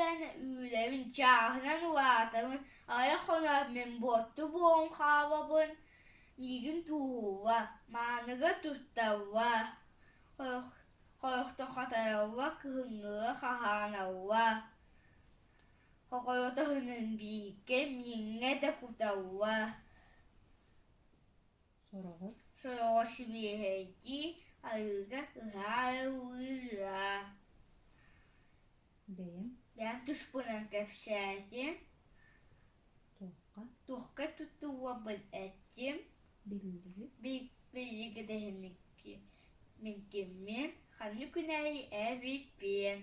Кэпсээнэ Үлэбин чааһынан улаатабын, аҕыйах хоноот мин буотту буолан хаалабын, миигин тууһуула, мааныга тутталла, Хойохто хатаралла, кыһыҥҥыга хаһааналла, Хохойотоһунан бииргэ мииҥҥэ да куталла. Сороҕор Сороҕор сибиэһэйдии, арыыга ыһаа-ыллыыра. Бэйэм Бэйэм туспунан кэпсээтим, туохха туохха туттулларбын эттим, биллибит Билигин мин киммин, ханнык күнээйи эбиппин.